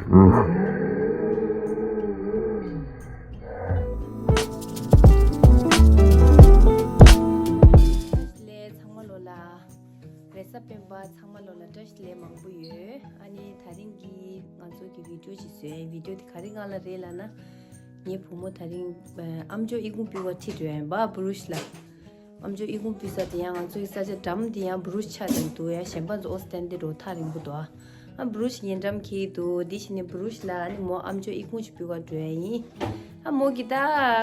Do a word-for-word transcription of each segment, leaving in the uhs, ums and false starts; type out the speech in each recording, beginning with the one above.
ལས་ཚང་མ་ལོ་ལ། རེས་གཟའ་སྤེན་པ་ཚང་མ་ལོ་ལ་བཀྲ་ཤིས་བདེ་ལེགས་མང་པོ་ཡོད། ཨ་ནི་དེ་རིང་གི་ང་ཚོ་གི་བི་ཌིའོ་ཅིག་བཟོས་ཡིན། བི་ཌིའོ་དེ་ག་རེ་སྒང་ལ་རེད་ལབ་ན། ངའི་བུ་མོ་དེ་རིང་ཨ་ཨམ་ཅོག་ཨི་ཁུང་ཕུལ་བ་ཁྲིད་འགྲོ་ཡིན་པ་བུ་རུ་ཤི་ལ། ཨམ་ཅོག་ཨི་ཁུང་ཕུལ་ས་དེ་ཡང་ང་ཚོ་གི་ས་ཆ་འགྲམ་དེ་ཡང་བུ་རུ་ཤི་ཆགས་བསྡད་འདུག་ཡ། གཞན་པ་ཚོ་ཨོ་སི་ཏན་དེ་འགྲོ་ཐག་རིང་པོ་འདུག་ཨ་བུ་རུ་ཤི་ཉེ་འགྲམ་འཁེལ་འདུག་དེ་བྱས་ནས་བུ་རུ་ཤི་ལ་ཨ་ནི་མོ་ཨམ་ཅོག་ཨི་ཁུང་ཅིག་ཕུལ་བ་འགྲོ་ཡ་ཡིན། ཨ་མོ་གི་ད་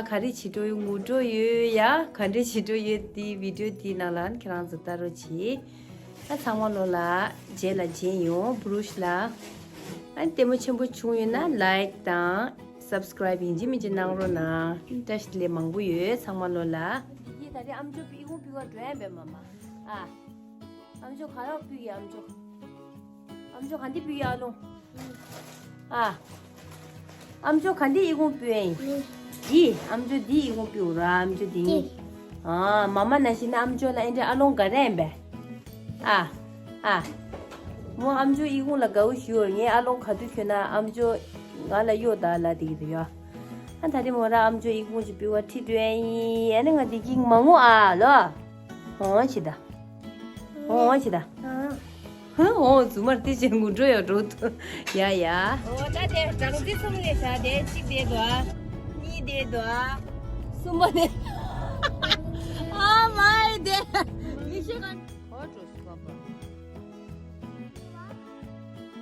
ག་རེ་བྱེད་འགྲོ་ཡོད། ངུ་འགྲོ་ཡོད་ཡ། ག་འདྲ་བྱེད་འགྲོ་ཡོད་དེ་བི་ཌིའོ་དེའི་ནང་ལ་ཁྱེད་རང་ཚོ་ལྟ་རོགས་གྱིས། ཨ་ཚང་མ་ལོ་ལ་རྗེས་ལ་མཇལ་ཡོང་བུ་རུ་ཤི་ལ། ཨ་ལྟད་མོ་ཆེན་པོ་བྱུང་ཡོད་ན་ལའིཀ་དང་སབ་སི་ཀ་རའིབ་ཡིན་གཅིག་མིན་གཅིག་གནང་རོགས་གནང་། བཀྲ་ཤིས་བདེ་ལེགས་མང་པོ་ཡོད་ཚང་མ་ལོ་ལ། ཡིན་ད་རེས་ཨམ་ཅོག་ཨི་ཁུང་ཕུལ་བ་འགྲོ་ཡ་མེད་མ་མ། ཨ། ཨམ་ཅོག་ག་རེ་ཕུལ་ཡ། ཨམ་ཅོག་ཨམ་ཅོག་ག་འདི་ཕུལ་ཡ། ཨ་ལོང་། ཨ། ཨམ་ཅོག་ག་འདི་ཨི་ཁུང་ཕུལ་ཡ་ཡིན། འདི་ཨམ་ཅོག་འདི་ཨི་ཁུང་ཕུལ་ར། ཨམ་ཅོག་འདི་ཡིན། ཨ་མ་མ་ན་ཤི་ན་ཨམ་ཅོག་ལ་ཨེ་འདྲ་ཨ་ལོང་ག་རེ་ཡིན་པས། ཨ། ཨ། མོ་ཨམ་ཅོག་ཨི་ཁུང་ལ་དགའ་བོ་ཞུ་བར་ངའི་ཨ་ལོང་ག་དུས་ཁྱོད་ན་ཨམ་ཅོག་ང་ལ་གཡོག་ད་ལ་དེ་གི་རེད་ཡ། ཨ་ད་དེ་མོ་ར་ཨམ་ཅོག་ཨི་ཁུང་ཅིག་ཕུལ་བ་ཁྲིད་འགྲོ་ཡ་ཡིན། ཨ་ནི་ང་དེ་གི་མ་ངུ་ཨ་ལོ། འོང་ཆི་ད། འོང་ཆི་ད། འོང་རྫུན་མར་དེ་བྱས་ངུ་འགྲོ་ཡ་འགྲོ་ཐུ། ཡ་ཡ། འོ་ད་དེ་སྦྲང་རྩི་གསུམ་རེད་ཤག་དེ་གཅིག་དེ་དོ། གཉིས་དེ་དོ། གསུམ་པ་དེ། ཨ་མའི་དེ། མིག་ཤེལ་གང་། གོ་འགྲོ་སུ་པ་པ།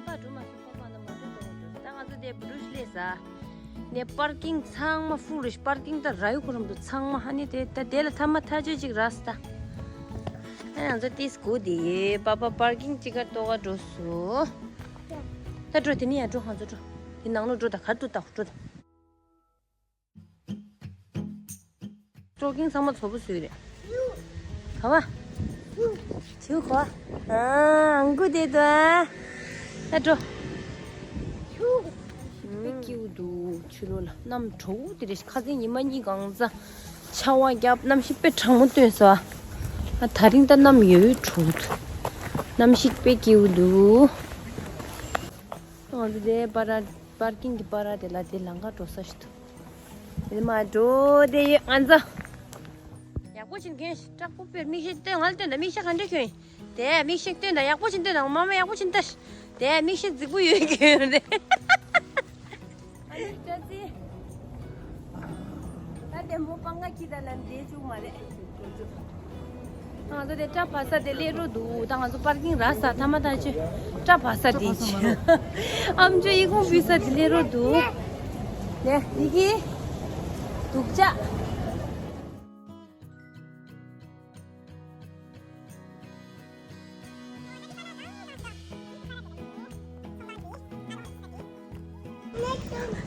ད་འགྲོ་མ་སུ་པ་པ་ན་མ་འགྲོ་འགྲོ་འགྲོ། ད་ང་ཚོ་དེ་བུ་རུ་ཤི་ལས་ས། ནས་པར་ཀིང་ཚང་མ་ཧྥུལ་རེད། པར་ཀིང་ད་ར་ཡུ་ཁོ་རམ་དུ་ཚང་མ་ཧ་ནི་དེ་ད་དེ་ལ་ཐ་མ་ཐ་ཆོད་ཅིག་ར་སི་ད། ཨ་ང་ཚོ་ཏིས་གོ་དེ་ཡོད་པ་པ་པར་ཀིང་ཅིག་ག་ཏོ་ག་འགྲོ་སུ། ད་འགྲོ་དེ་ནི་ཡ་འགྲོ་ང་ཚོ་འགྲོ། དེ་ནང་ལོ་འགྲོ་ད་གར་དུ་ད་འགྲོ་ད། ཅོག་གིང་ཚང་མ་ཚོ་བུ་བཟོས་རེད། ག་བ། ཆུ་གོ། ཨང་གུ་དེ་དོ། ཨ་འགྲོ། དཔེ་སྐྱིད་པོ་འདུག་ཕྱི་ལོགས་ལ་གནམ་དྲོ་པོ་དེ་རེད། ཁ་སང་ཉི་མ་གཉིས་གང་ཚ་ཆར་པ་བརྒྱབ། གནམ་གཤིས་དཔེ་གྲང་མོ་སྟོན་སོང་། ཨ་ད་རིང་ད་གནམ་ཡོད་དྲོ་པོ་འདུག་གནམ་གཤིས་དཔེ་སྐྱིད་པོ་འདུག་ང་ཚོ་དེ་པར་པར་ཀིང་གི་པར་དེ་ལ་དེ་ལམ་ཁ་འགྲོ་ས་ཞིག་འདུག་དེ་མ་འགྲོ་དེ་ཡོད་ང་ཚོ། ཡག་པོ་ཕྱིན་མཁན་ཞིག་སྐྲག་པོ་དཔེར་མིག་ཤེལ་སྟོན། ང་ལ་སྟོན་དང་། མིག་ཤེལ་ག་འདྲ་ཁྱོད་ཡིན། དེ་མིག་ཤེལ་སྟོན་དང་། ཡག་པོ་ཕྱིན་སྟོན་དང་། མ་མ་ཡག་པོ་ཕྱིན་ལྟ། དེ་མིག་ཤེལ་རྫིག་པོ་ཡོད་ཀྱི་ཡོད་རེད། ཨ་ནི་སྐྲ་རྩི། ད་དེ་མོ་སྤང་ཁ་ཁྱི་ད་ལ་འདྲེ་བཅུག་མ་རེད། ང་ཚོ་དེ་སྐྲ་བ་ས་དེ་སླེབས་རོགས་འདུག་ད་ང་ཚོ་པར་ཀིང་ར་ས་ཐ་མ་ཐག་ཆོད། སྐྲ་བ་ས་དེ་ཆི། ཨམ་ཅོག་ཨི་ཁུང་ཕུལ་ས་དེ་སླེབས་རོགས་འདུག་ལེ་ཡི་གེ་སྡུག་ཅག་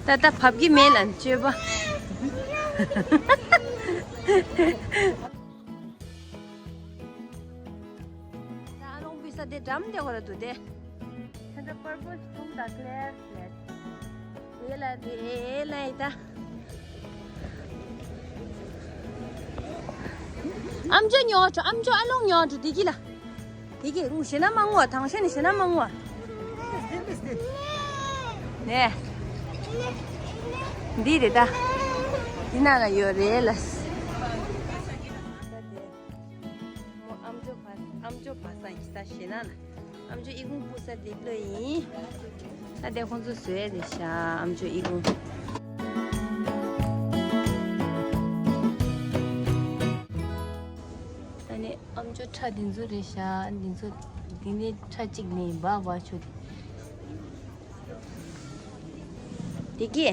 ད་ལྟ་བབས་ཀྱི་མེད་ལ་སྤྱོད་པ། ད་ཨ་ལོང་པི་ས་དེ་འགྲམ་དེ་གོ་ར་འདུག་དེ། ད་ལྟ་པར་པལ་ཐུང་དང་ཀླེར་ལེ། ཨེ་ལ་རེ་ལ་ཡི་ད། ཨམ་ཅོག་ཉོ་འགྲོ། ཨམ་ཅོག་ཨ་ལོང་ཉོ་འགྲོ་དེ་གི་ལ། དེ་གི་ངུ་ཞེ་ན་མ་ངུ་བ། དང་ཤེས་ནི་ཞེ་ན་མ་ངུ་བ། ནས། འདི་རེད་ད། འདི་ན་ན་ཡོད་རེད་ལ། མོ་ཨམ་ཅོག་བ་ཨམ་ཅོག་བ་ས་ཡིན་ད་ཞེ་ན་ན། ཨམ་ཅོག་ཨི་ཁུང་སྤུ་ས་དེ་ལོས་ཡིན། ད་དེ་ཁོང་ཚོ་བཟོས་རེད་ཤག་ཨམ་ཅོག་ཨི་ཁུང་། ད་ནི་ཨམ་ཅོག་ཁྲ་དེ་ཚོ་རེད་ཤག་འདི་ཚོ་འདི་ནས་ཁྲ་གཅིག་ནས་འབའ་འབའ་ཆོད་དེ། དེ་གི།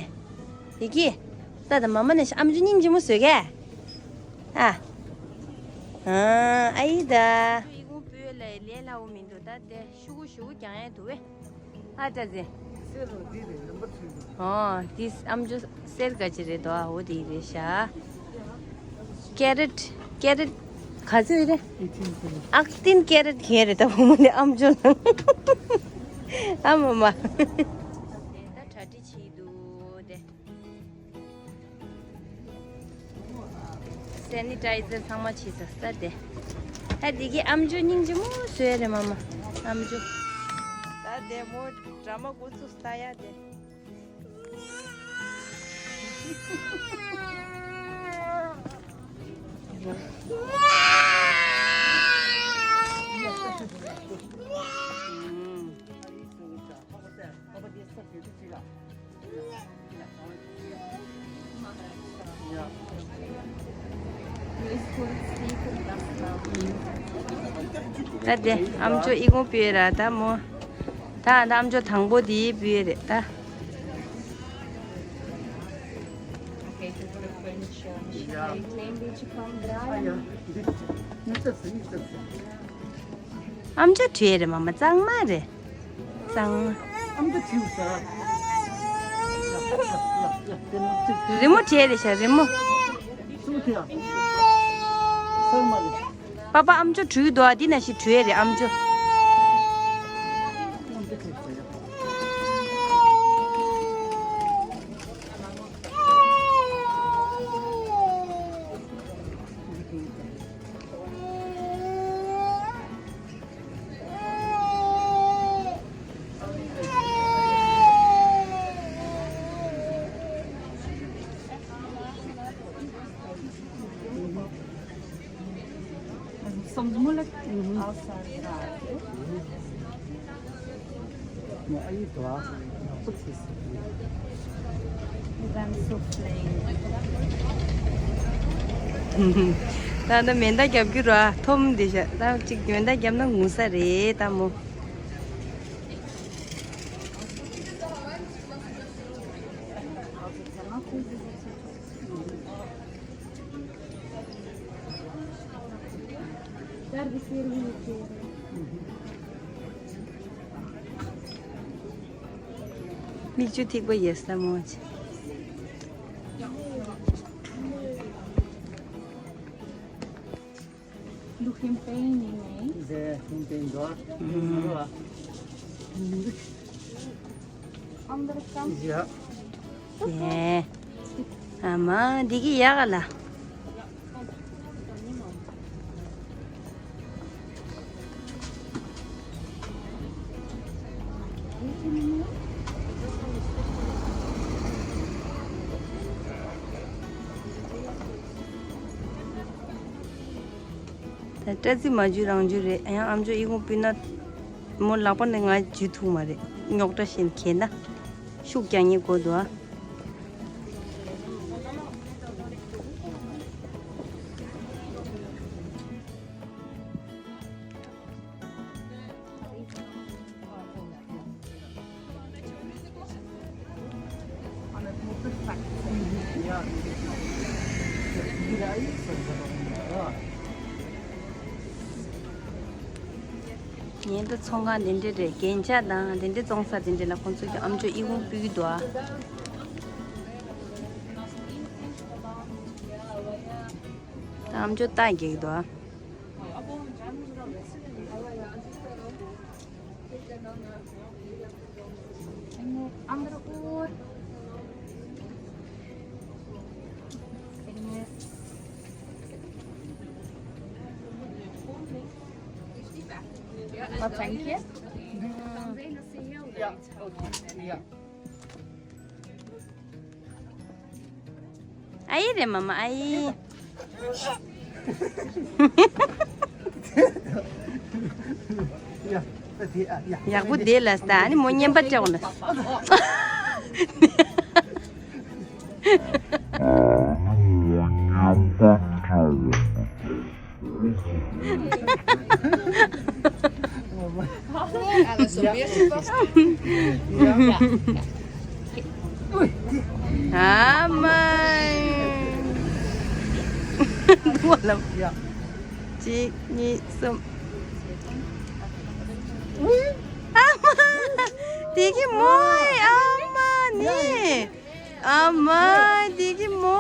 དེ་གི། ད་ད་མ་མ་ནས་ཨམ་ཅོག་སྙིང་རྗེ་མོ་བཟོས་གས། ཨ། ཨ་ཨི་ད། ཨི་ཁུང་སྤུས་ལ་ལས་སླ་བོ་མི་འདུག་ད་དེ་ཤུ་གུ་ཤུ་གུ་རྒྱག་ཡས་འདུག་བས། ཨ་ཏྲ་ཟེ། ཨོ་དེ་ཨམ་ཅོག་གསེར་ག་ཅི་རེད་དོ། ཨ་འོ་དེ་རེད་ཤག་ཀེ་རེ་ཊི་ཀེ་རེ་ཊི་ག་ཚོད་རེད། ཨག་ཏིན་ཀེ་རེ་ཊི་གན་རེད་ད་བུ་མོ་ནི་ཨམ་ཅོག་ནང་། ཨ་མ་མ། ད་གྲ་སྒྲིག་བྱེད་འདུག་དེ། སེ་ནི་ཊའི་ཛར་ཚང་མ་བྱེད་ས་ས་དེ། ཧ་དེ་གི་ཨམ་ཅོག་སྙིང་རྗེ་མོ་བཟོས་རེད་མ་མ། ཨམ་ཅོག་ད་ དེ་མོ་ཌ་ར་མ་འགོ་ཚུགས་ལྟ་ཡ་དེ། ད་དེ་ཨམ་ཅོག་ཨི་ཁུང་ཕུད་ར་ད་མོ། ད་ཨམ་ཅོག་དང་པོ་དེ་ཕུད་རེད་ད། ཨམ་ཅོག་བྲིས་རེད་མ་མ་གཙང་མ་རེད། གཙང་མ། ཨམ་ཅོག་བྲིས་ས། རི་མོ་བྲིས་རེད་ཤག་རི་མོ། པ་པ་ཨམ་ཅོག་བྲིས་འདུག་འདི་ན་ཞིག་བྲིས་རེད་ཨམ་ཅོག་ད་ནི་མེ་མདའ་རྒྱབ་རྒྱུ་ར་ཐོམ་དེ་ཤ་ད་ཅིག་མེ་མདའ་རྒྱབ་ན་ངུ་ས་རེད་ད་མོ། མིག་ཆུ་ཐིགས་པ་ཡོད་ས་མོ་ཆེ། འདུག་ཤིང་པའི་ཉིན་ནས། འདི་ཤིང་པའི་འདུག་ཨ། ཨམ་འདི་རེད་ཀམ། ཡ། ཡེ། ཨ་མ་འདི་གི་ཡག་ལ། ད་སྐྲ་རྩི་མ་འཇུ་རང་འཇུ་རེད། ཡང་ཨམ་ཅོག་ཨི་ཁུང་ཕུད་ན་མོ་ལག་པ་ནས་ང་འཇུ་ཐུབ་མ་རེད། རྙོག་དྲ་ཞིག་གས་ན་ཤུགས་རྒྱག་ཉེན་དགོས་འདུག་ཨ། ཉེན་དུ་ཚོང་ཁང་དེ་འདྲ་རེད། རྒྱན་ཆ་དང་དེ་འདྲ་བཙོང་ས་དེ་འདྲ་ལ་ཁོང་ཚོ་གི་ཨམ་ཅོག་ཨི་ཁུང་ཕུད་ཀྱི་འདུག་ཨ། ད་ཨམ་ཅོག་ལྟ་རྒྱག་གི་འདུག་ཨ། Oh, thank you. Yeah, okay. Yeah. ཨ་ཡེ་རེད་མ་མ་ཨ་ཡེ། ཡག་པོ་བསྡད་ལ་ས། ཨ་ནི་མོ་བརྙན་པར་སྤྲད་འོང་ལ། ཨ་མ། གཅིག་གཉིས་གསུམ། ཨ་མ། དེ་གི་མོ་ཨ་མ་ནི། ཨ་མ་དེ་གི་མོ།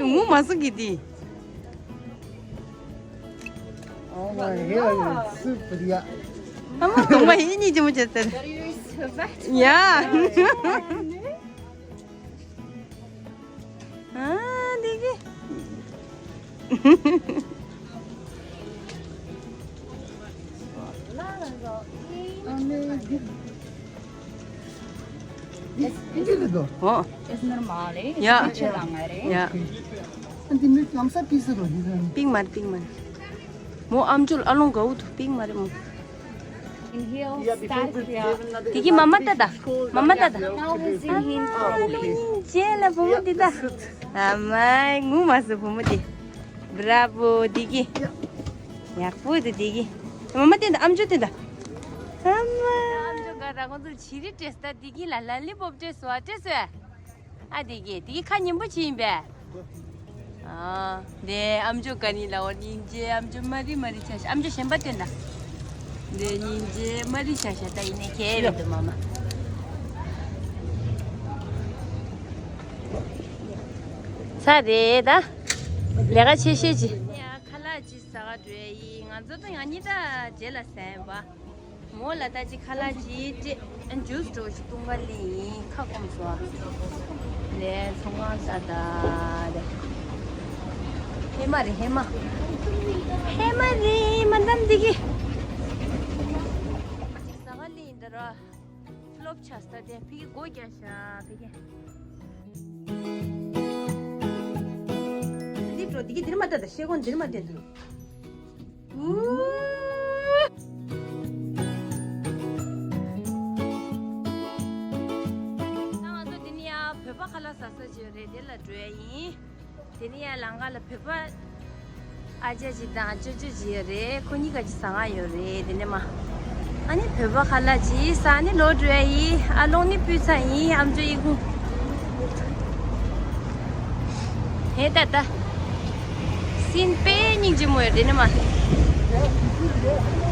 ངུ་མ་སོང་གི་དེ། ཨ་མ་གདོང་པ་ཧེ་ནི་ཅི་མོ་བྱས་ཟེར། ཡ། ཨ་དེ་གི། ཨ་ནི་འདི་འདི་འདི་འདི་འདུག་ཨོ། Es normal, eh? ཡ། ཆེ་ལ་ང་རེད། ཡ། འདི་མི་ལམ་སང་པིག་ས་རོ་འདི་ཟེར། པིག་མ་རེད། པིག་མ་རེད། མོ་ཨམ་ཅོག་ཨ་ལོང་དགའ་བོ་འདུག་པིག་མ་རེད་མོ། In heels, yeah, before starts we here. Digi mama tada. Mama tada. Now he's in him. Ah, okay. Jela bumu dida. Amai, ngu masu bumu di. Bravo, digi. Yak bu di digi. Mama tada, amjo tada. Amai. Amjo gara ngu du chiri testa digi la lollipop test wa test wa. ཨ་དེ་གི་དེ་གི་ཁ་ཉིན་པོ་ཅི་ཡིན་པས། ཨ་དེ་ཨམ་ཅོག་ག་ནི་ལ་འོ་སྙིང་རྗེ། ཨམ་ཅོག་མ་རི་མ་རི་ཆ་ཤ། ཨམ་ཅོག་གཞན་པ་སྟོན་ད། དེ་སྙིང་རྗེ་མ་རི་ཆ་ཤ། ད་ཡིན་ནའི་ཁྱེད་རེད་འདུག་མ་མ། ཚ་རེད་ད། ལས་ཀ་ཆེ་ཤེས་ཅི། ཡ་ཁ་ལག་ཅི་ཟ་ག་འགྲོ་ཡ་ཡིན། ང་ཚོ་ད་ཡང་གཉིས་ད་རྗེས་ལ་ཟ་ཡིན་པ། མོ་ལ་ད་ཅི་ཁ་ལག་ཅི་སྤྲད། ཇུས་འདྲ་བོ་ཅིག་བཏུང་ག་སླེབས་ཡིན། ཁ་སྐོམ་སོང་། ལས་ཚོང་ཁང་ལྟ་ད་རེད། ཧེ་མ་རེད་ཧེ་མ། ཧེ་མ་རེད་མ་འདམ་འདི་གི། ཅིག་ཟ་ག་སླེབས་ཡིན་ད་ར། ལོབ་ཆ་ས་དེ་ཕི་གི་སྒོ་རྒྱག་ཤ་ཕི་གི། འདི་འགྲོ་འདི་གི་འདིར་མ་ལྟ་ད་ཤེལ་སྒོ་འདིར་མ་ལྟ་འདུག་ད་ང་ཚོ་འདི་ནས་ཡར་བོད་པ་ཁ་ལག་ཟ་ས་ཅིག་ཡོད་རེད། དེ་ལ་འགྲོ་ཡ་ཡིན། དེ་ནས་ཡར་ལམ་ཁ་ལ་བོད་པ་ཨ་ཅག་ཅིག་དང་ཅོ་ཅོ་ཅིག་ཡོད་རེད། ཁོ་གཉིས་ཀ་ཅིག་ཟ་ག་ཡོད་རེད། དེ་ནས་མར་ཨ་ནི་བོད་པ་ཁ་ལག་ཅིག་ཟ་ནི་ལོག་འགྲོ་ཡ་ཡིན། ཨ་ལོང་ནི་སྤུས་ཚ་ཡིན། ཨམ་ཅོག་ཨི་ཁུང་། ཧེ་ད་ད། སྲིན་པོའི་སྙིང་རྗེ་མོ་ཡོད་དེ་ནི་མ།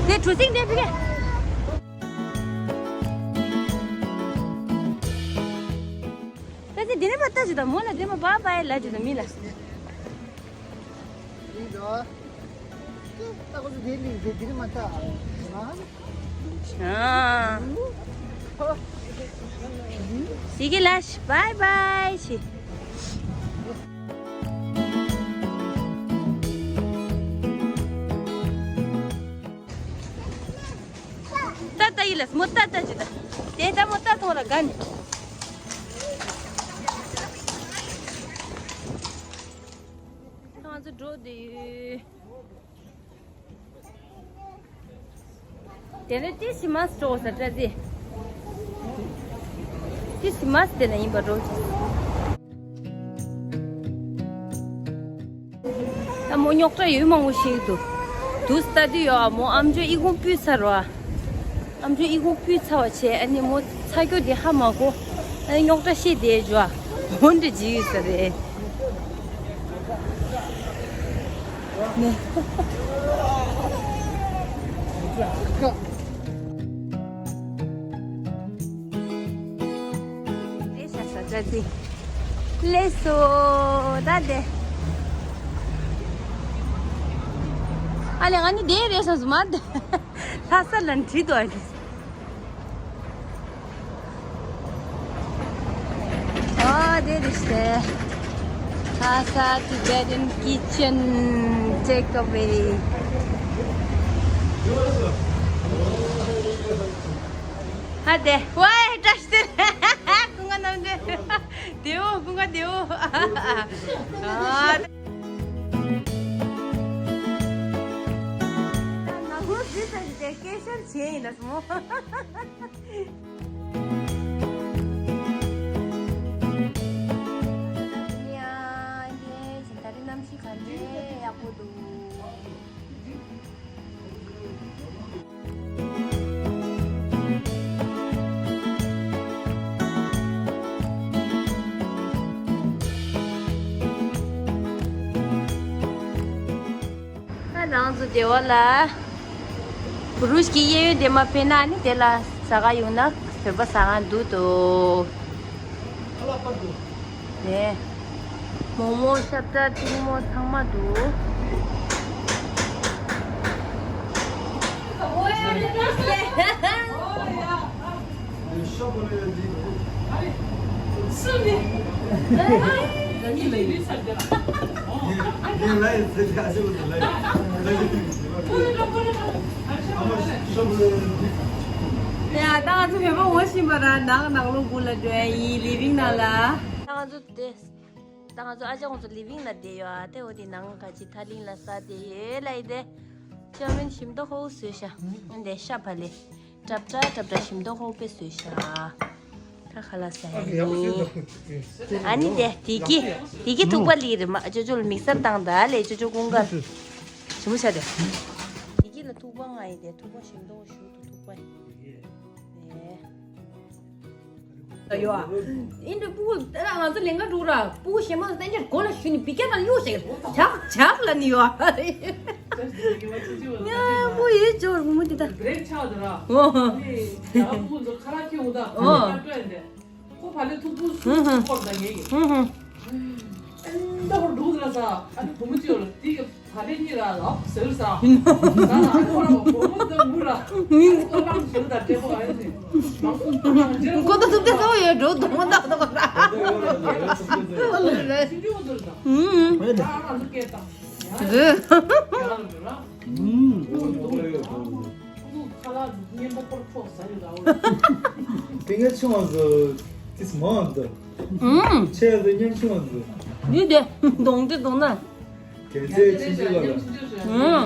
དེ་གྲུ་གཟིངས་དེ་ཕི་གེ། ད་དེ་དེ་ནི་མ་ལྟ་ཅི་ད་མོ་ལ་དེ་མ་བ་བ་ལ་ཅི་ད་མི་ལ། ཨ། སི་གི་ལ་ཤ་བའི་བའི་ཤི། ཏ་ཏ་ཡི་ལ་མོ་ཏ་ཏ་ཅི་ད། དེ་ད་མོ་ཏ་ཐོང་ལ་ག་ནི། ང་ཚོ་འགྲོ་བསྡད་ཡོད། དེ་ནས་ཏི་སི་མ་སི་ཏྲོ་ས་ཏྲ་ཟི། ཏི་སི་མ་སི་དེ་ན་ཡིན་པ་འགྲོ་ཅི། ད་མོ་རྙོག་དྲ་ཡོད་མང་པོ་ཞིག་འདུག་འདུག་ལྟ་དུས་ཡོད་ཨ་མོ་ཨམ་ཅོག་ཨི་ཁུང་སྤུས་ཚ་རོ་ཨ། ཨམ་ཅོག་ཨི་ཁུང་སྤུས་ཚ་བ་བྱས། ཨ་ནི་མོ་ཚ་སྐྱོ་དེ་ཧ་མ་གོ། ཨ་ནི་རྙོག་དྲ་བཤད་བསྡད་འཇོ་ཨ། མོ་འདྲ་ཇི་ཡོད་ས་རེད། ནས། རེད་ཤག་ས་ཏྲ་ཏི། ལེ་སོ་ད་དེ། ཨ་ལེ་ང་ནི་དེ་རེད་སོང་སུ་མ་དེ། ལྷ་ས་ལ་འཁྲིད་དོ་ཨ་ལེ། ཨ་དེ་རེད་ཤག་ལྷ་ས་Tibetan Kitchen Takeaway། ཧ་དེ་ཝའི་བཀྲ་ཤིས་བདེ་ལེགས། ཀུན་དགའ་རྣམ་འདྲེན་བདེ་བོ། ཀུན་དགའ་བདེ་བོ། ཨ། ནག་པོ་འདི་ཚོ་ཞིག་དེ་སྐད་ཆ་བྱས་ཡིན་ན་སྨོ། ཡ་ཡེ་ད་རེས་གནམ་གཤིས་ག་འདྲ་ཡག་པོ་འདུག་ད་རང་ཚོ་སྡེ་བ་ལ་རུས་ཀྱི་གཡས་གཡོན་དེ་མ་ཕེབས་ན་ནི་དེ་ལ་ཟ་ག་ཡོང་ན་བོད་པ་ཟ་ག་འདུག་ཏོ། ནས། མོག་མོག་ཤ་བཀྲ་ཐུང་མོ་ཚང་མ་འདུག་ཡ། ད་ང་ཚོ་བོད་པ་ངོ་ཤེས་པ་ར་ནང་ནང་ལོགས་སྒུག་ལ་འགྲོ་ཡ་ཡིན། ལི་ཝིང་ནང་ལ། ད་ང་ཚོ་དེ། ད་ང་ཚོ་ཨ་ཅག་ཁོང་ཚོ་ལི་ཝིང་ལ་བསྡད་ཡོད་ཨ། དེ་འོ་དེ་ནང་ག་ཅི་ཐ་ལིང་ལ་ས་དེ་ཡོད་ལ་ཡི་དེ། ཅོ་མིན་ཞིམ་མདོག་ཧོ་བཟོས་ཤག་འདི་ཤ་བག་ལེབ། ཏྲབ་ཏྲ་ཏྲབ་ཏྲ་ཞིམ་མདོག་ཧོ་པེ་བཟོས་ཤག་ད་ཁ་ལག་ཟ་ཡ་ཡིན། ཨ་ནི་དེ་དེ་གི་དེ་གི་ཐུག་པ་ལི་རེད་མ། ཅོ་ཅོ་ལ་དམིགས་བསལ་བཏང་ད་ལེ། ཅོ་ཅོ་ཀུན་དགའ་ཞིམ་པོ་ཤ་དེ། དེ་གི་ལ་ཐུག་པ་ང་ཡི་དེ། ཐུག་པ་ཞིམ་མདོག་ཞུ་དུ་ཐུག་པ་ཡི། ཡོ། ཨིན་དུ་པུ་ད་ང་ཚོ་ལེན་ག་འགྲོ་ར། པུ་ཞེ་མ་སྟན་ཅར་གོ་ལ་ཞུ་ནི་བི་ཀ་ན་ཡོ་ཞེ་ཇག་ཇག་ལ་ནི་ཡོ། ཉ་པུ་ཡི་ཇོར་མུ་དི་ད། བྲེག་ཆགས་འདུག་ར། ཨོ། ཨ་ནི་ད་པུ་ཚོ་ཁ་ལག་ཁྱེར་འོང་ད། ཨོ། ཁ་ལག་སྤྲོད་དེ། ཁོ་བག་ལེབ་མཐུག་པོ་ཧུམ་ཧུམ། སུ་སྐོར་ད་ངེད་ཀྱི། ཧུམ་ཧུམ། ཨེ་འདྲ་བར་འདུག་ཟེར་ས། ཨ་ནི་བུ་མོ་གཅིག་ཡོད་ལ་དེ་གི་བག་ལེབ་གཉིས་ར་ལག་ཟེར་ས། ད་ལ་ཨ་ཁོ་རང་བུ་མོ་དང་མུ་ར་ཨ་ཁོ་རང་ཟེར་ད་དྲེ་པོ་ཨ་ནི་མང་པོ་ཁོ་རང་ཇེ་ཁོ་ད་ཐུབ་ཏེ་གཙོ་བོ་ཡོད་འགྲོ་དུ་མ་ད་ད་ག་ད། ཨ་ལ་ལ་ཆུང་ཆུང་འདུག་ད། ཧུམ་ཧུམ། ད་ཨ་ང་ཚོ་སྐད་བཏང་། ཨུམ། ཁ་ལག་སྙན་པོ་པོར་ཕོག་ཟ་ཡོད་ལ། ཏིང་ངེ་ཆུང་བ་ཟོ། ཏིས་མང་དུ། ཨུམ། ཆེ་ཟོ་ཉམ་ཆུང་བ་ཟོ། འདི་དེ་གདོང་དེ་གདོང་ན། གལ་ཆེ་ཆུང་ཆུང་ལ་ལ། ཨུམ།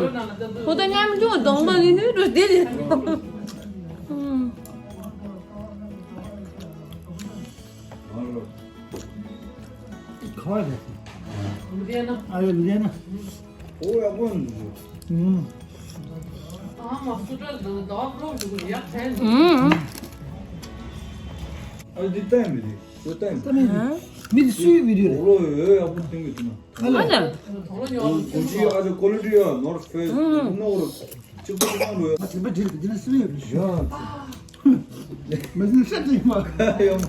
ཁོ་ད་ཉམ་ཆུང་གདོང་པ་ནི་ནུས་འགྲོ་དེ་རེད། ཨུམ། ཁ་བ་རེད། ཨ་ཡོ་ལུ་ཡ་ན། ཨོ་ཡ་གོ་ནི། ཨུམ། ཨ་མ་སུ་ཏྲ་ཟོ་ཟླ་བ་ཀློག་འདུག་ཡག་ཕན། ཨུམ། ཨ་འདི་ལྟ་ཡ་མི་རེད། ཤོ་ལྟ་ཡ་མི་རེད། ལྟ་མི་རེད། མི་འདི་སུའི་བི་ཌིའོ་རེད། ཨོ་ལོ་ཡོད་ཡག་པོ་སྟོན་གི་འདུག་ན། ཨ་ལ། གོ་ཅི་ཨ་ཅོ་ཀོ་ལི་ཊི་ཡ་ནོར་ཕེ་སི་ནོར་གཅིག་པུ་གང་རུ་ཡ། ང་དྲན་པ་འདྲི་རེད་འདི་ན་སུ་ཡོད་རེད། ཡ། མ་ཟིན་ཤ་ཅིག་མ། ཡ་མ།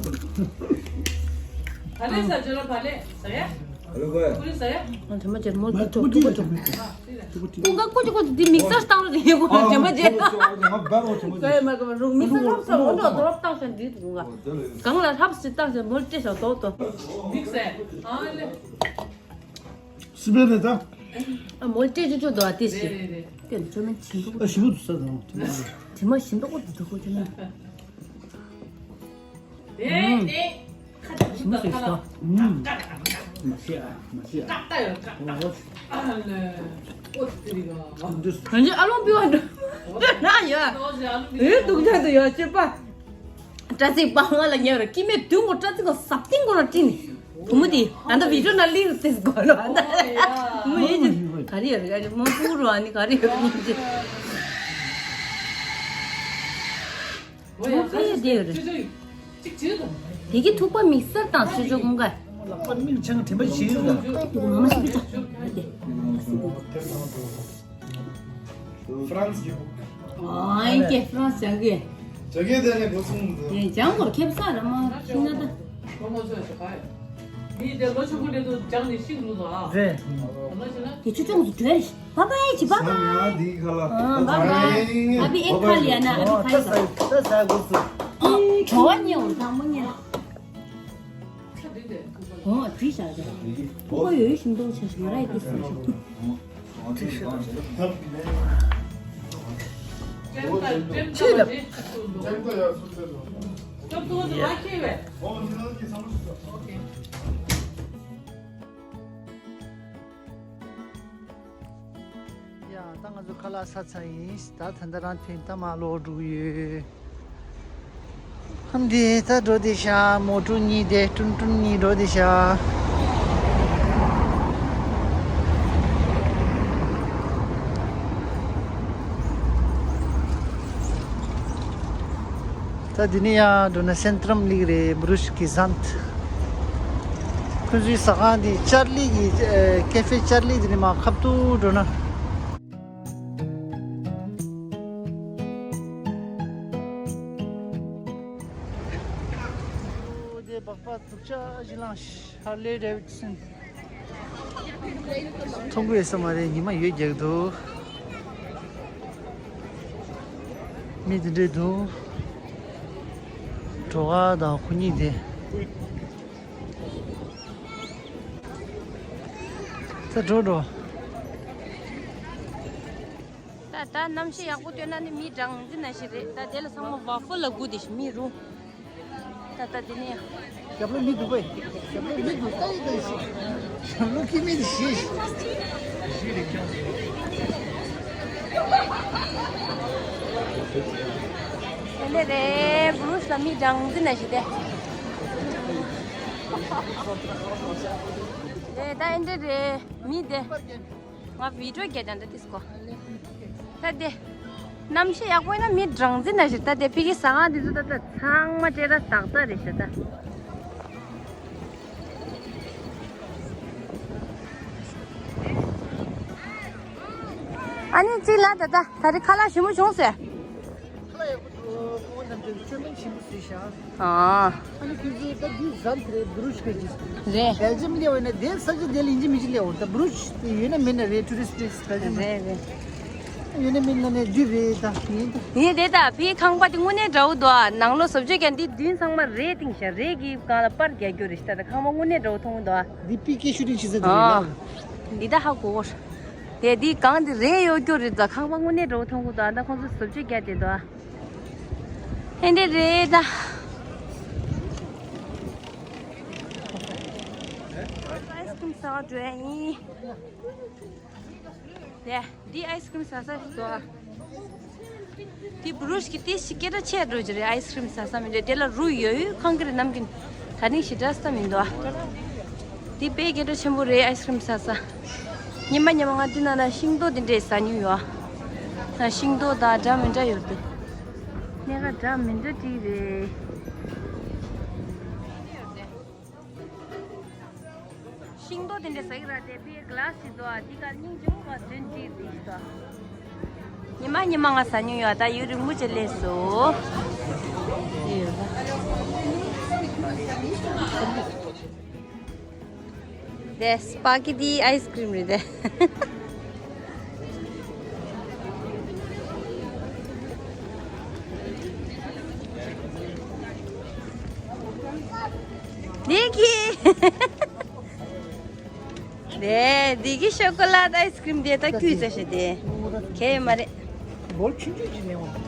བག་ལེབ་ཟ་ཅོ་ལ་བག་ལེབ་ཟ་ཡ། བག་ལེབ་ག་ཡ། ཀུ་རེ་ཟ་ཡ། ང་དྲན་པ་འདྲི་མོ་མ་ཐུག་པ་ཐུག་པ་ཐུག་པ། ཀུན་དགའ་ཀུ་ཅི་ཀུ་ཅི་འདི་དམིགས་བསལ་བཏང་རེད་ཡ། ཀུ་དྲན་པ་འདྲི། ང་བར་བ་དྲན་པ་འདྲི། ཀ་ཡ་མ་ཀ་མ་རུང་དམིགས་བསལ་བཏང་ས་འོ་འདྲ་འདྲ་བཏང་ས་འདི་འདུག་ག་གང་ལ་ལྷབ་སི་བཏང་ས་མོལ་ཏེ་ས་དོ་དོ། དམིགས་བསལ་ཨ་ལེ། སི་པེ་རེད་ད། ཨ་མོལ་ཏེ་ཅོ་ཅོ་དོ་ཨ་ཏི་སི། རེད་རེད་རེད། ཀན་ཅོ་མེན་ཆིན་དུ། ཨ་ཞིམ་པོ་འདུག་ས་དང་དེ་མ་རེད། དེ་མ་ཞིམ་པོ་འདུག་གོ་དེ་མ། དེ་དེ་ཁ་ཅིག་ཞིམ་པོ་ཞིག་ས། ཨུམ། མ་ཤི་ཨ་མ་ཤི་ཨ། ཀ་ཏ་ཡོད་ཀ་ཏ། ཨ་ལེ། ཨོ་ཙི་རི་ག། ང་ཚོ་ཨ་ལོང་པི་བ་འགྲོ་ན་ཡོད། ཨེ་སྡུག་ཅག་དུ་ཡོད་སྤྱོད་པ། སྐྲ་ཚིགས་སྤང་ང་ལ་ཉེ་བར་སྐྱེ་དམན་བདུན་གོ་སྐྲ་ཚིགས་གོ་ཟབ་སྟེང་གོ་ལ་བཀྲིན། བུ་མོ་དེ་ད་ལྟ་བི་ཌིའོ་ནང་ལིར་ཏེས་གོ་ལ་ད་བུ་མོ་ཡིན་གྱི་ག་རེ་ཡོད་རེད། ཨ་ནི་མ་སྤུ་རུ་ཨ་ནི་ག་རེ་ཡོད་རེད། མ་སྤུ་ཡོད་དེ་ཡོད་རེད། དེ་གི་ཐུག་པ་དམིགས་བསལ་དང་ཆུ་ཆུ་ཀུན་དགའ། ལག་པ་མིག་ཆང་དྲན་པ་བྱེད་ཡོད་ལ། ཨ་དེ་གོ་མ་མ་སི་པི་ཏ་ཨ་དེ། ཧྥ་རན་སི་གི་ཨོ་ཨིན་ཀེ་ཧྥ་རན་སི་ཇ་གི་ཇ་གི་དེ་ནས་གོ་སོང་དུ། དེ་ཇང་གོར་ཁེབ་ས་ར་མ་ཤི་ན་ད། ཁོ་མོ་ཚོས་ཞོག་ཁ་ཡོད། འདི་དེ་ལོ་ཆུང་ཀུ་དེ་ཚོ་ཇང་ནི་ཤིང་འདུག་དོ་ཨ། རེད། ལོ་ཆུང་ན། དེ་ཆུ་ཆུང་སུ་བྲོས་རེད། བ་བའི་ཇི་བ་བ། སང་ཡ་འདི་ཁ་ལ། ཨ་བ་བ། ཨ་བི་ཨེ་ཁ་ལི་ཡ་ན་ཨ་བི་ཁ་ཡི་ད། ད་ས་གོ་སུ། ཨ་བྲོ་བ་ཉེ་འོང་དང་མོ་ཉེ། ཨོ་བྲིས་བཞག་རེད། ཕུག་པ་ཡོད་ཤིང་ཏོག་ཆ་ཞིག་ང་ར་ཡི་ཏི་སུ་ཆུ། ཆེ་ལ། ཡ། ད་ང་ཚོ་ཁ་ལག་ཟ་ཚར་ཡིན། ད་ད་ལྟ་རང་ཐོན་ད་མ་ལོག་འགྲོ་གི་ཡོད། ཧམ་དེ་ད་འགྲོ་དེ་ཤ་མོ་ཊ་གཉིས་དེ་ཀྲུན་ཀྲུན་གཉིས་འགྲོ་དེ་ཤ། ད་འདི་ནས་ཡར་འགྲོ་ན་སེན་ཏྲམ་ལིག་རེད། བུ་རུཤ་གི་ཟན། ཁོ་ཚོའི་ཟ་ཁང་འདི་ཅར་ལི་གི་ཨེ་ཀེ་ཧྥེ་ཅར་ལི་འདི་ནས་མར་ཁ་ཐུག་འགྲོ་ན། འདི་སྦག་སྦག་དུག་ཆ་ཞིག་ལངས་ཤག་ཧར་ལེ་ཌེ་ཝིཌ་སན། མཐོང་གི་ཡོད་ས་མ་རེད། ཉི་མ་ཡོད་རྒྱག་འདུག་མི་དེ་འདྲས་འདུག་གྲོགས་དང་ཁོ་གཉིས་དེ། ད་འགྲོ་འགྲོ། ད་གནམ་གཤིས་ཡག་པོ་སྟོན་ན་ནི་མི་གྲངས་འཛིན་ན་ཞིག་རེད། ད་དེ་ལ་ཚང་མ་ཝ་ཧྥལ་ལ་སྒུག་བསྡད་ཤག་མི་རུ། ད་ད་དེ་ནས་ཡང་། རྒྱབ་ལོགས་མི་འདུག་པས། རྒྱབ་ལོགས་མི་འདུག་ལྟ་ཡི་ལྟ་ཡི་ཞིག་རྒྱབ་ལོགས་ཀྱི་མི་འདི་ཞིག་དེ་འདྲ་རེད། བུ་རུ་ཤི་ལ་མི་གྲངས་འཛིན་ན་ཞིག་དེ། དེ་ད་ཨེ་འདྲ་རེད་མི་དེ། ང་བི་ཌིའོ་རྒྱག་ཀྱང་འདྲ་ཏིས་གོ། ད་དེ། གནམ་གཤིས་ཡག་པོ་ཡིན་ན་མི་གྲངས་འཛིན་ན་ཞིག་ད་དེ་ཕ་གི་ཟ་ཁང་འདི་ཚོ་ད་ད་ཚང་མ་སྤྲད་ར་ཏག་ཏག་རེད་ཤག་ད། ཨ་ནི་གཅིག་ལ་ད་ད་ད་རེས་ཁ་ལག་ཞིམ་པོ་བྱུང་ཟེར། ཁ་ལག་ཡག་པོ་འདུག་ཁོང་རྣམ་ཚོས་བཅོས་མིན་ཆེན་པོ་བཟོས་ཤག་ཨ། ཨ་ནི་ཁོང་ཚོས་ད་འདི་ཟམ་དེ་རེད། བུ་རུ་ཤི་ཁ་ཅིག་རེད། སྦེལ་ཇམ་སླེབས་པ་ཡིན་ན་དེ་ས་ཆ་དེ་ལ་ཡིན་གཅིག་མིན་གཅིག་སླེབས་འོང་། ད་བུ་རུ་ཤི་དེ་ཡོད་ན་མེད་ན་རེད། ཊུ་རི་སི་ཊི་པི་ལེ་སི་ད་ཅི་ན། རེད་རེད། ཡོད་ན་མེད་ན་ནས་འདི་རེད་ད་ཡིན་ད། ཡིན་རེད་ད། ཕའི་ཁང་པ་དེ་དངོས་གནས་འདྲ་བོ་འདུག་ཨ། ནང་ལོགས་བཟོ་བཅོས་ཀྱང་འདི་མདུན་ཚང་མ་རས་བཏིང་ཤག་རས་ཀྱི་སྒང་ལ་པར་རྒྱག་རྒྱུ་རེད་ཤག་ད་ཁང་པ་དངོས་གནས་འདྲ་བོ་མཐོང་གི་འདུག་ཨ། འདི་པི་ཀེ་ཤུ་ཊིང་བྱེད་ས་དེ་རེད་ཨ། ལ། འདི་ད་ཧ་གོ་གོ། དེ་འདི་སྒང་འདི་རས་གཡོག་རྒྱུ་རེད་ད། ཁང་པ་དངོས་གནས་འདྲ་བོ་མཐོང་གི་འདུག་ཨ། ད་ཁོང་ཚོ་བཟོ་བཅོས་རྒྱག་བསྡད་འདུག་ཨ། ཧེ་འདི་རེད་ད། ཨའི་སི་ཀྲིམ་ཟ་བར་འགྲོ་ཡ་ཡིན། དེ་འདི་ཨའི་སི་ཀྲིམ་ཟ་ས་ཞིག་འདུག་ཨ། དེ་བུ་རུ་ཤི་གི་དེ་ཞིག་སྐད་གྲགས་ཆེ་འགྲོ་གི་རེད། ཨའི་སི་ཀྲིམ་ཟ་ས་མི་འདྲ་དེ་ལ་རུ་ཡོད་ཡོད་ཁང་གི་རེད། ནམ་རྒྱུན་ད་ནི་ཞེ་དྲག་ས་མི་འདུག་ཨ། དེ་དཔེ་སྐད་གྲགས་ཆེན་པོ་རེད་ཨའི་སི་ཀྲིམ་ཟ་ས། ཉི་མ་ཉི་མ་ང་འདི་ནང་ལ་ཤིང་ཏོག་དེ་འདྲས་ཟ་མྱོང་ཡོད་ཨ། ཤིང་ཏོག་དང་འདྲ་མི་འདྲ་ཡོད་དེ། སྣེ་ཁ་འདྲ་མི་འདྲ་བྲིས་རེད། ཤིང་ཏོག་དེ་འདྲ་ཟ་གི་ར་དེ་ཕའི་ག་ལ་སི་དོ་ཨ། འདི་ག་སྙིང་རྗེ་བོ་བ་དོན་ཅིག་འདི་ཞིག་དོ། ཉི་མ་ཉི་མ་ང་ཟ་མྱོང་ཡོད་ད། ཡུན་རིང་པོ་ཅིག་སླེབས་སོང་། འདི་ཡོད་ད། དེ་སི་པ་གི་ཏི་ཨའི་སི་ཀྲིམ་རེད་དེ། འདི་གི། དེ་འདི་གི་ཤོ་ཀོ་ལ་ཏི་ཨའི་སི་ཀྲིམ་དེ་ད་ཁྱུས་ཚ་ཤེ་དེ། ཁེ་མ་རེད། བོལ་ཆུང་ཆུང་ཅིག་ནས་འོང་།